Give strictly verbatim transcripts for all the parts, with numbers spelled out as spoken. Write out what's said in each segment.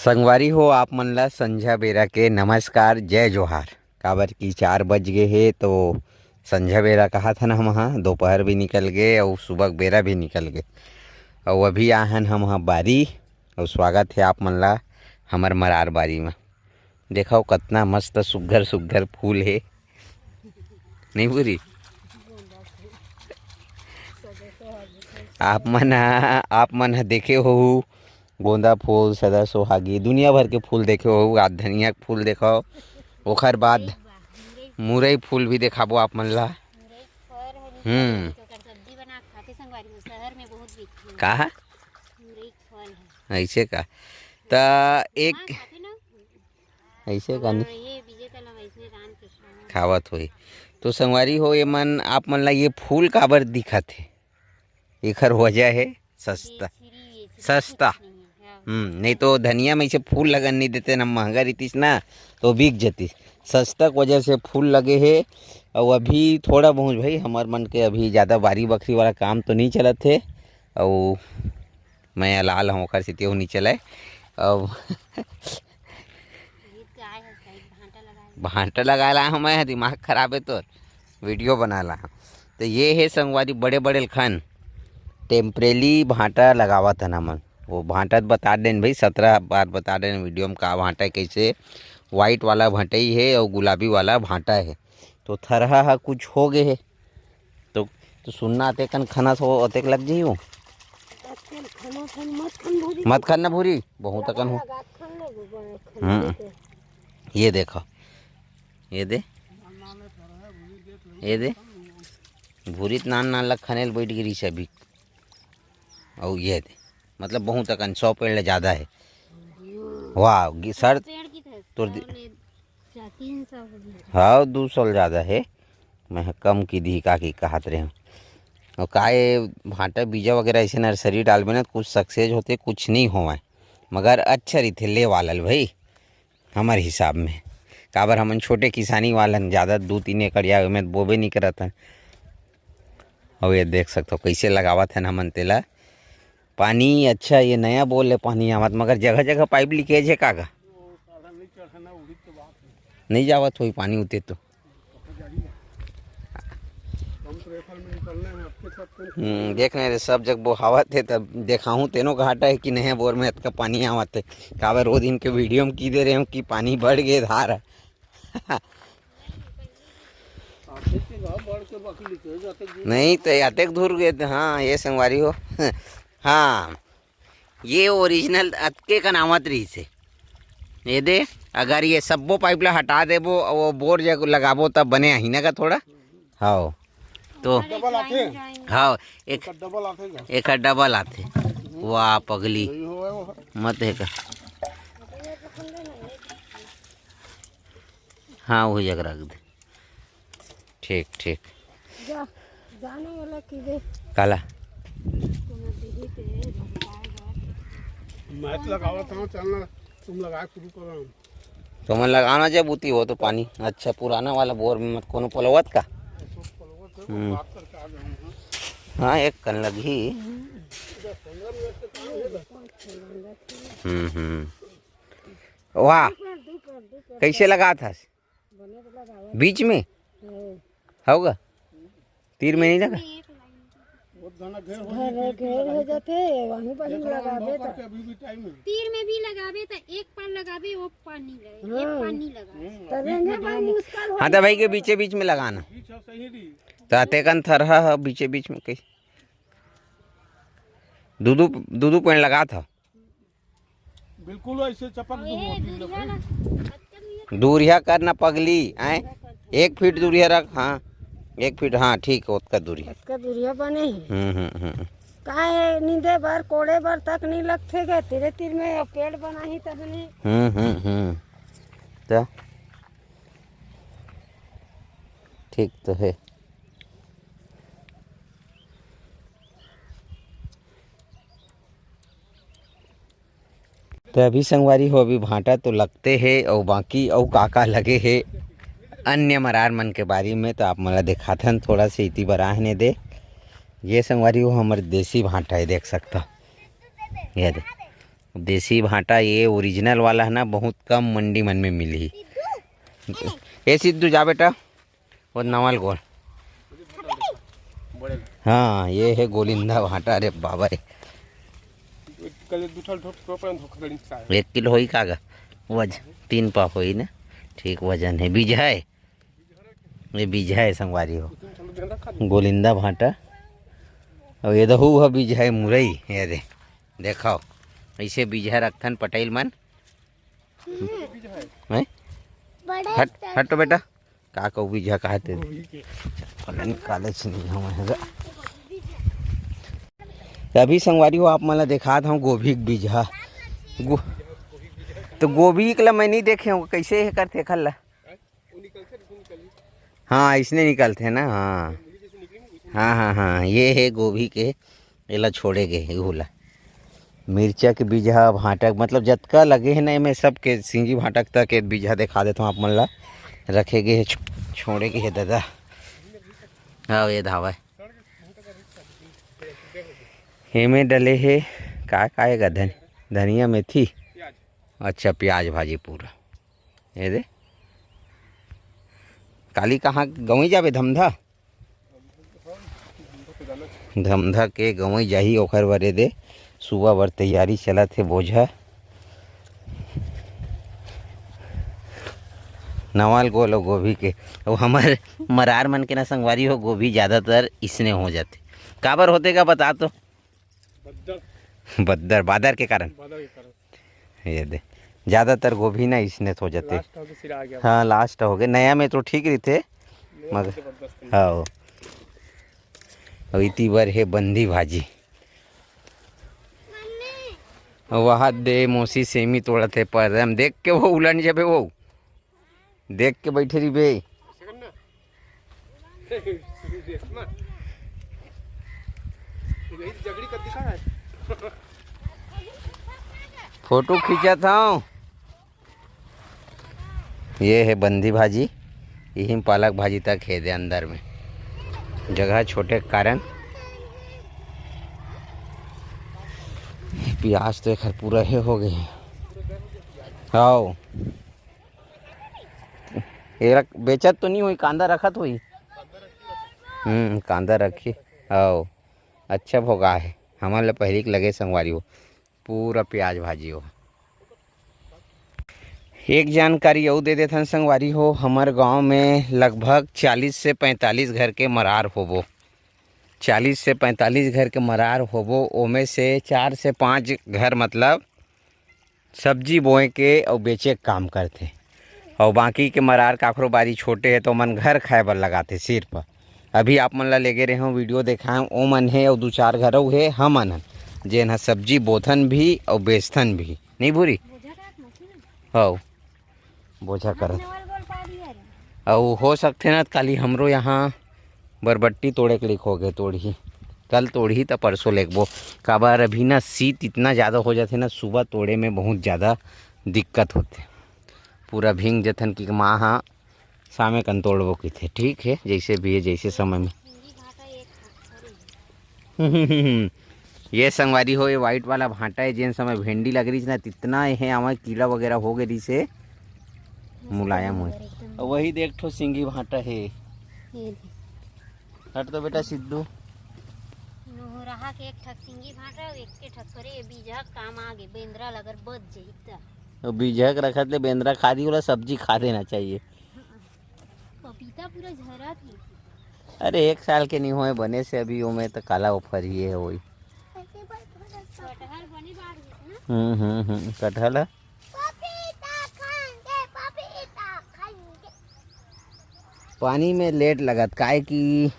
संगवारी हो, आप मन ला संझा बेरा के नमस्कार, जय जोहार। काबर कि चार बज गे हे, तो संझा बेरा कहा था ना हम, हाँ, दोपहर भी निकल गे अउ सुबह के बेरा भी निकल गे। अउ अभी आहन हम, हाँ, बारी, अउ स्वागत है आप मन ला हमर मरार बारी में। देखो, कतना मस्त सुग्घर सुग्घर फूल हे, नहीं पूरी? आप मन ह, आप मन ह देखे होहू, गोंदा फूल, सदा सुहागी, दुनिया भर के फूल देखे होहू। आज धनिया के फूल देखो, ओखर बाद मुरई फूल भी देखाबो आप मन ला। हम्म। का? ऐसे का? त एक ऐसे का नहीं? खावत होही। तो संगवारी हो, ये मन, आप मन ला ये फूल काबर दिखत हे? एखर वजह है सस्ता। सस्ता। हम्म, नहीं तो धनिया में इसे फूल लगन नहीं देते ना, महंगा रहितिस ना, तो बिक जतिस। सस्ता के वजह से फूल लगे हे। अउ अभी थोड़ा बहुत भाई, हमर मन के अभी ज़्यादा बारी बखरी वाला काम तो नहीं चलत हे। अउ मैं लाल हूँ, ओकर सेती ओह नहीं चलाए। अब भांटा लगाए ला हूँ मैं, दिमाग खराब है तोर, वीडियो बना ला। तो ये है संगवारी, बड़े बड़े लखन टेम्परेली भांटा लगावत हन हमन। वो भांटा तो बता देन भाई, सत्रह बार बता देन वीडियो में का भांटा है, कैसे व्हाइट वाला भंटई है और गुलाबी वाला भांटा है। तो थरहा हा कुछ हो गए है, तो, तो सुनना अतेकन खनस हो, अतेक लग जाई हो। अतेकन खनस हो, मत खन भूरी। मत खन ना भूरी, बहुत अकन हो। लगा खन ले, गोबर खन हम्म। ले तो। ये देखो, ये दे, ये दे, भूरी त नान नान लग खनेल बैठ गिरी से अभी। और ये दे, मतलब बहुत अकन सौ पेड़ ले ज़्यादा है। वाह, गि-, सर, पेड़ की तरह तोर दि-, सौ ले, चार, तीन सौ हो गया। हाँ, दो सौ ले ज़्यादा है। मैं कम की दी का की कहत रहे हूँ। और का ये भांटा बीजा वगैरह ऐसे नर्सरी डालबे ना, कुछ सक्सेस होते, कुछ नहीं होवय, मगर अच्छा रहिथे ले वाला ल भाई, हमर हिसाब में। काबर हमन छोटे किसानी वालन, ज़्यादा दू तीन एकड़ या में बोबे नहीं करत हन। और ये देख सकते हो कैसे लगावत हन हमन तेला। पानी अच्छा, ये नया बोर ले पानी आवत, मगर जगह जगह पाइप लीकेज है का गा? नहीं जावत होई पानी उते तो। हम्म, देख नहीं रे, सब जग बोहावत है, तब देखाहूँ तेनो घाटा है कि नहीं बोर में इतना पानी आवत है। काबर वो दिन के वीडियो में की दे रहे हूँ कि पानी बढ़ गए धार। नहीं तो अतेक दूर गए थे। हाँ, ये संगवारी हो। हाँ, ये ओरिजिनल अतके कन आवत रहिस हे। ये दे, अगर ये सब्बो पाइप ला हटा देबो, वो बोर जग लगाबो, तब बने आही ना का थोड़ा। हाँ, तो डबल आथे। हाँ, एक, डबल आथे का? एक डबल आथे। वाह पगली, यही होवे वो। मत है का? हाँ, वही जगह रख दे। ठीक, ठीक। जा, जाने वाला की दे। काला? मैच लगावत हूँ, चलना, तुम लगा शुरू करो। तुमन लगाना जब उती हो तो पानी। अच्छा, पुराना वाला बोर में मत कोनो पलवत का? हम्म। हाँ, एक कन लगही। हम्म, हम्म। वाह, कैसे लगात हस? बीच में? हाँ। होगा? तीर में नहीं लगा? घर घेर हो जाथे, वहीं पर ही लगाबे त। तीर में भी लगाबे त एक पार लगाबे, वो पार नहीं लगे, एक पार नहीं लगा। त रेंगे बर मुश्किल हो। हाँ, तो भाई के बीचे बीच में लगाना। तो अतेकन थरहा ह बीचे बीच में कहीं। दू दू, दू दू पेड़ लगा था। बिल्कुल ऐसे चपक दूंगा, फिर लगे। दूरिया कर ना पगली, आए। एक फीट दूरिया रख, हाँ, एक फीट, हाँ, ठीक, ओतका दूरिया। ओतका दूरिया बने ही। हम्म, हम्म, हम्म। काहे नींदे बर, कोड़े बर तक नहीं लगथे गे, तीरे तीर में पेड़ बनाही तब नहीं। हम्म, हम्म, हम्म। तो ठीक तो है। तो अभी संगवारी हो, अभी भांटा तो लगते हे, अउ बाकी अउ का का लगे हे, अन्य मरार मन के बारी में तो आप मन ला देखाथन, थोड़ा से इति बर आहने दे। ये संगवारी हो, हमर देसी भांटा है, देख सकता, ये दे, देसी भांटा ये ओरिजिनल वाला है ना, बहुत कम मंडी मन में मिलही। ए सिद्धू, जा बेटा, वो नवल गोल। हाँ, ये है गोलिंदा भांटा। अरे बाबा रे, कल दू ठो ठो-, टोपरा में धोखाधड़ी से आया। एक किलो होई का गा? वज-, तीन पाव होई ना। ठीक वजन है, बीज है। ये बीज है संगवारी हो, गोलिंदा भांटा। और ये दहू ह बीज है मुरई। ये दे, देखाओ, ऐसे बीज है रखथन पटेल मन। हैं? हट, हट तो बेटा, का कहू बीज है, कहा ते? पता नहीं, काले से नहीं हम है गा। अभी संगवारी हो, आप मन ला देखात हूँ गोभी के बीज हा। गो-, तो गोभी के ला मैं नहीं देखे हूँ, कैसे है करथे खल ला। हाँ, इसने निकलथे ना। हाँ, हाँ, हाँ, हाँ, ये है गोभी के, एला छोड़े गे हे, एहू ला। मिर्चा के बीजहा, भांटा, मतलब जतका लगे हे ना एमे, सबके सिंगी भांटा तक के बीजहा देखा देथव आप मन ला। रखे गे हे, छो-, छोड़े गे हे दादा। हाँ, ये धावा है। एमे डले हे का, का हे गा? धन-, धनिया, मेथी। अच्छा, प्याज भाजी पूरा। ये दे। काली कहाँ गंवई जाबे, धमधा? धमधा के गंवई जाही, ओखर बर ये दे। सुबह बर तैयारी चलत हे, बोझा। नवाल गोल हो गोभी के। अउ हमर मरार मन के ना संगवारी हो, गोभी ज़्यादातर इसने हो जाथे। काबर होथे का बता तो? बद्दर। बद्दर, बादर के कारण। बादर के कारण। ये दे, ज़्यादातर गोभी ना इसने हो जाथे। लास्ट हो गए, सिरा आ गया। हाँ, लास्ट हो गए। नया में तो ठीक रहिथे, नया मगर जबरदस्त है। हाँ। अउ इति बर हे बंदी भाजी। वहाँ दे मौसी सेमी तोड़त हे, पर हम देख के वो उलट जाबे, वो देख के बैठे रहिबे। फोटो खींचत हूँ। ये है बंदी भाजी, यही में पालक भाजी तक हे दे अंदर में, जगह छोटे के कारण। प्याज तो एखर पूरा हे हो गए। आओ, एला बेचत तो नहीं होई, कांदा रखत होई। हम्म, कांदा रखी। आओ, अच्छा भोगा है, हमन ले पहिली के लगे संगवारी हो, पूरा प्याज भाजी हो। एक जानकारी अउ दे देथन संगवारी हो, हमर गांव में लगभग चालीस से पैंतालीस घर के मरार होबो। चालीस से पैंतालीस घर के मरार होबो, ओमे से चार से पाँच घर मतलब सब्जी बोए के अउ बेचे के काम करथे, अउ बाकी के मरार काखरो बारी छोटे हे तो ओमन घर खाए बर लगाथे सिर्फ। अभी आप मन ला लेगे रहे हूँ, वीडियो देखाए, ओमन हे अउ दू चार घर अउ हे, हमन हन, जेन ह सब्जी बोथन भी अउ बेचथन भी, नहीं भूरी? हौ, बोझा करत। अउ हो सकथे ना, काली हमरो यहाँ बरबट्टी तोड़े के लिख हो गए, तोड़ही, कल तोड़ही त परसों लेगबो। काबर अभी ना शीत इतना ज़्यादा हो जाथे ना, सुबह तोड़े में बहुत ज़्यादा दिक्कत होथे, पूरा भींग जथन कि माँ हाँ सामे कन तोड़बो कहिथे। ठीक है, जैसे भी है, जैसे समय में। ये संगवारी हो, ये व्हाइट वाला भांटा है, जेन समय भेंडी लग रही ना, तितना ये आवा कीड़ा वगैरह हो गए रही से मुलायम हो। एकदम। और वही देख ठो सिंगी भांटा है। ये दे। हट तो बेटा सिद्धू। नोहराहा के एक ठक सिंगी भांटा, एक के ठक करे, ये बीजा काम आ गए, बेंदरा लगर बच जाई त। तो बीजा के रखत ले बेंदरा खा दी, वाला सब्जी खा देना चाहिए। पपीता पूरा झरा थी। अरे, एक साल के नहीं होए बने से, अभी ओमे तो काला ऑफर ही है वही। कटहल बनी बार है ना? हम्म, हम्म, हम्म, कटहल है। पपीता खाएंगे, पपीता खाएंगे। पानी में लेट लगत, काहे कि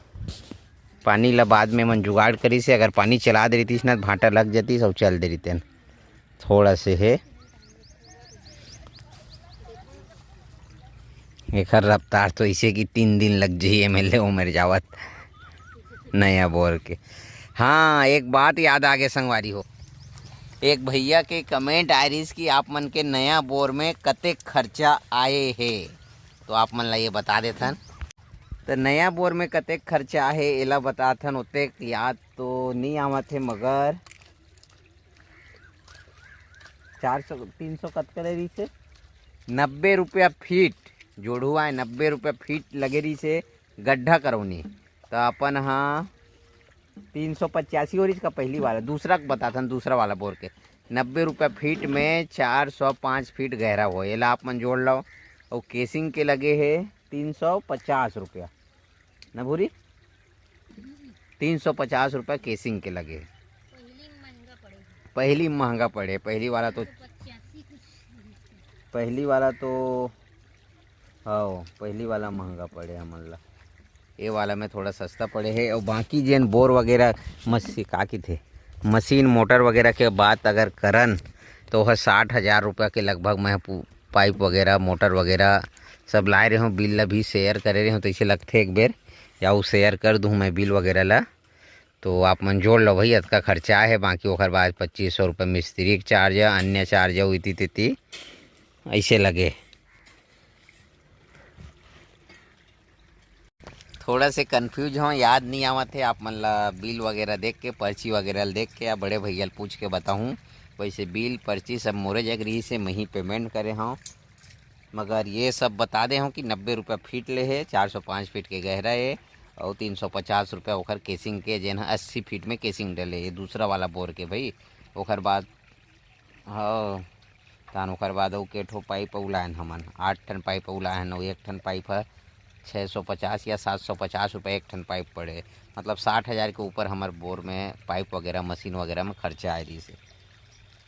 पानी ला बाद में मन जुगाड़ करी से, अगर पानी चला दे रही ना, भांटा लग जाती, सब चल दे रही। थोड़ा से हे। एखर रफ्तार तो इसे कि तीन दिन लग जाही एम एल ए उमर जावत नया बोर के। हाँ, एक बात याद आ गे संगवारी हो, एक भैया के कमेंट आय रिहिस कि आप मन के नया बोर में कतेक खर्चा आए हे, तो आप मन ला ये बता देथन। तो नया बोर में कतेक खर्चा आहे, एला बताथन, ओतेक याद तो नहीं आवत हे, मगर चार सौ, तीन सौ कतका ले रहिस हे? नब्बे रुपया फीट जोड़हू आय, नब्बे रुपया फीट लगे रहिस हे गड्ढा करौनी। त अपन ह तीन सौ पचासी हो रहिस का पहली वाला, दूसरा के बताथन, दूसरा वाला बोर के नब्बे रुपया फीट में चार सौ पाँच फीट गहरा हो। एला आप मन जोड़ लो। अउ केसिंग के लगे हे तीन सौ पचास रुपया ना भूरी, तीन सौ पचास रुपया केसिंग के लगे। पहली महंगा पड़े, पहली वाला तो, पहली वाला तो, हाँ, पहली वाला महंगा पड़े हमन ला। ये वाला में थोड़ा सस्ता पड़े हे। और बाकी जेन बोर वगैरह मसी का किथे, मशीन मोटर वगैरह के बात अगर करन, तो वह साठ हज़ार रुपया के लगभग मैं पू- पाइप वगैरह, मोटर वगैरह सब लाए रहे हूँ। बिल ला भी शेयर करे रहे हूँ, तो इसे लगथे एक बेर या वो शेयर कर दूँ मैं बिल वगैरह ला। तो आप मन जोड़ लो भाई, अतका खर्चा है। बाकी ओकर बाद पच्चीस सौ रुपये मिस्त्री के चार्ज है, अन्य चार्ज है, इति तिति ऐसे लगे। थोड़ा से कन्फ्यूज हों, याद नहीं आवत है आप मन ला बिल वगैरह देख के, पर्ची वगैरह देख के, या बड़े भैया ल पूछ के बताहूँ। वैसे बिल पर्ची सब मोरे जग रही से, मैं ही पेमेंट करे हूँ। मगर ये सब बता दे हूँ कि नब्बे रुपया फीट ले है, चार सौ पाँच फीट के गहरा है, और तीन सौ पचास रुपया ओकर केसिंग के, जेन ह अस्सी फीट में केसिंग डले, ये दूसरा वाला बोर के भाई। ओकर बाद, हाँ, तान ओकर बाद अउ के ठो पाइप अउ लायन हमन, आठ ठन पाइप अउ लायन, अउ एक ठन पाइप ह छः सौ पचास या सात सौ पचास रुपये एक ठन पाइप पड़े। मतलब साठ हज़ार के ऊपर हमर बोर में पाइप वगैरह, मशीन वगैरह में खर्चा आए रहिस हे।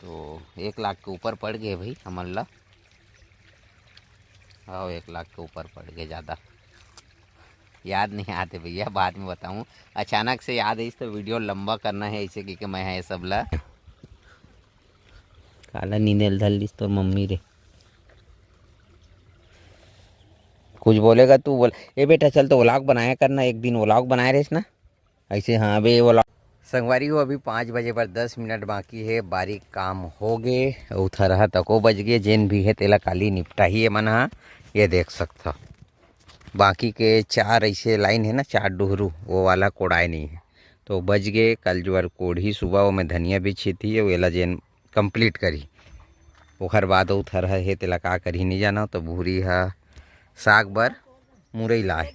तो एक लाख के ऊपर पड़ गए भाई हमन ला। हाँ, एक लाख के ऊपर पड़ गए, ज़्यादा याद नहीं आते भैया, बाद में बताऊँ। अचानक से याद आइस तो वीडियो लंबा करना है, ऐसे कि, कि मैं है सब ला। काला नींदे ल धर लिस तोर मम्मी रे। कुछ बोलेगा तू, बोल। ए बेटा, चल तो व्लॉग बनाया करना, एक दिन व्लॉग बनाए रहिस ना। ऐसे, हाँ बे, व्लॉग। संगवारी हो, अभी पाँच बजे बर दस मिनट बाकी है, बारीक काम हो गे, अउ थरहा तको बज गे, जेन भी है तेला काली निपटाही ए मन हा, ये देख सकथव। बाकी के चार ऐसे लाइन है ना, चार डुहरू, वो वाला कोड़ाए नहीं है, तो बज गे। कल जो हर कोड़ही सुबह, वो में धनिया भी छीती है, वो एला जेन कंप्लीट करही, ओखर बाद वो थरहा है तेला का करही नहीं जाना, तो भूरी हा साग बर मुरई लाए।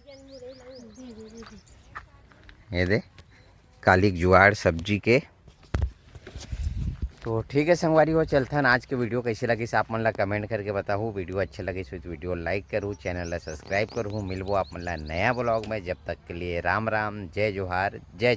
ये दे, काली के जुआड़ सब्जी के। तो ठीक है संगवारी हो, चलथन। आज के वीडियो कैसे लगिस आप मन ला कमेंट करके बताहू। वीडियो अच्छे लगिस हो तो वीडियो लाइक करू, चैनल ला सब्सक्राइब करू। मिलबो आप मन ला नया व्लॉग में, जब तक के लिए राम राम, जय जोहार, जय